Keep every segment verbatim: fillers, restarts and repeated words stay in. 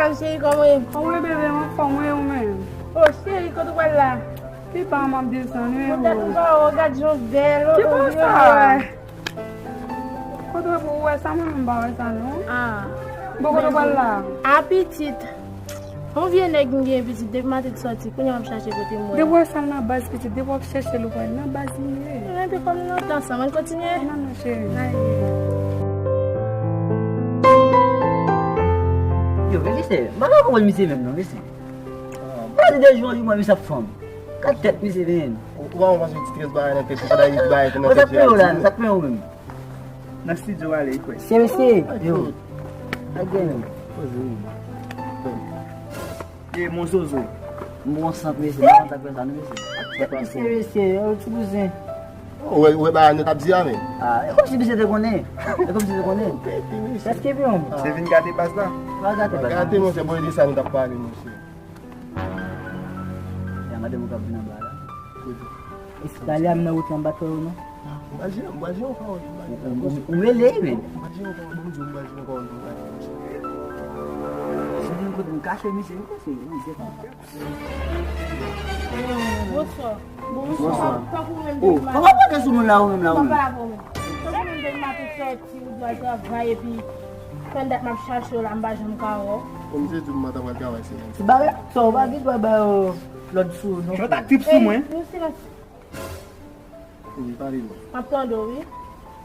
Cheri, kòman w ye? Kòman w ye, bebe? M anfòm, wi, ou menm? O, cheri, kote w pral la? Pi ba m ap desann, wi. Ou tèt ou ba w, gad jan w bèl, o, o, sa? Kote w wè sa, mwen menm m pa wè sa, non. Ah. Bon, kote w pral la? A pitit. Yon vye nèg m gen pitit, depi maten t sòti, kounye a m ap chache kote m wè. Depi w wè sa m nan baz pitit, depi w ap chèche l ou pral nan baz li ye. Mwen menm pi kòm lontan sa, mwen kontinye. Non, non, cheri. Yo, men misye, m pa ka konprann misye menm non, mesye. Gade de jou an jou mwen misye ap fanm. Gad tèt misye menm. Ou pa wè w panse ti tres bagay nan tèt ou, fòk ay bagay nan tèt. Sa k pran w la, sa k pran w menm? Nan studio ale, wi, kwè. Se mesye. Yo. Again. Poze wi. E mon zozo. M bon sant mesye, m pa konn sa k fè sa non mesye. Se mesye, yo ti bouzen. Ou wè, ou wè bagay nou t ap di a men. Ah, e kòmsi misye te konnen. E kòmsi te konnen. Prèske byen. Se vin gate baz la. Pa gate baz la. Gate monchè, bon e de sa nou t ap pale monchè. Ya gade moun k ap vin anba la. Kote? Eskalye a m nan wout la m pa t wè yo non. M pa jwenn, m pa jwenn yon pawòl, m pa jwenn yon pawòl. Ou, ou, ou rele, men. M pa jwenn yon pawòl, bon, m di w, m pa jwenn yon pawòl, m pa jwenn. Si vin kote m kache misye, m kache, m defann. Bonswa. Bonswa. Tankou menm depi maten. Oh, kòman w pale sou moun la ou menm la ou menm? M pa pale avè w menm. Tankou menm depi maten sòti, ou di w al travay epi fè dat m ap chache w la, m pa janm ka wè w. Bon, misye di w m pa t ap al travay se menm. Ti bagay sa w pa gen dwa ba yo lòd sou non. Yo ta trip sou mwen. Ey, silans. Wi, pale non. M ap tande w, wi.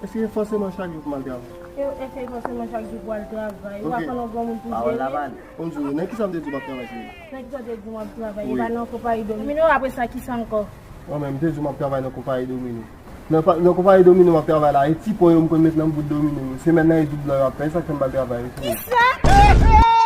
Èske e fòseman chak jou pou m al travay? E, èske e fòseman chak jou pou al travay? Ou pa konn yon granmoun pou jere? Pawòl la pale. Bon, di w, nan kisa m te di w m ap travay, cheri? Nan kisa w te di w m ap travay? Wi. E pa nan konpayi domino, apre sa, kisa ankò? Mwen menm, m te di w m ap travay nan konpayi domino. Nan pa, nan konpayi domino m ap travay la, e ti pon yo m konn met nan bout domino yo. Semèn nan, e doub blan yo ap fè, e sa k fè m pa al travay, wi, cheri. Kisa?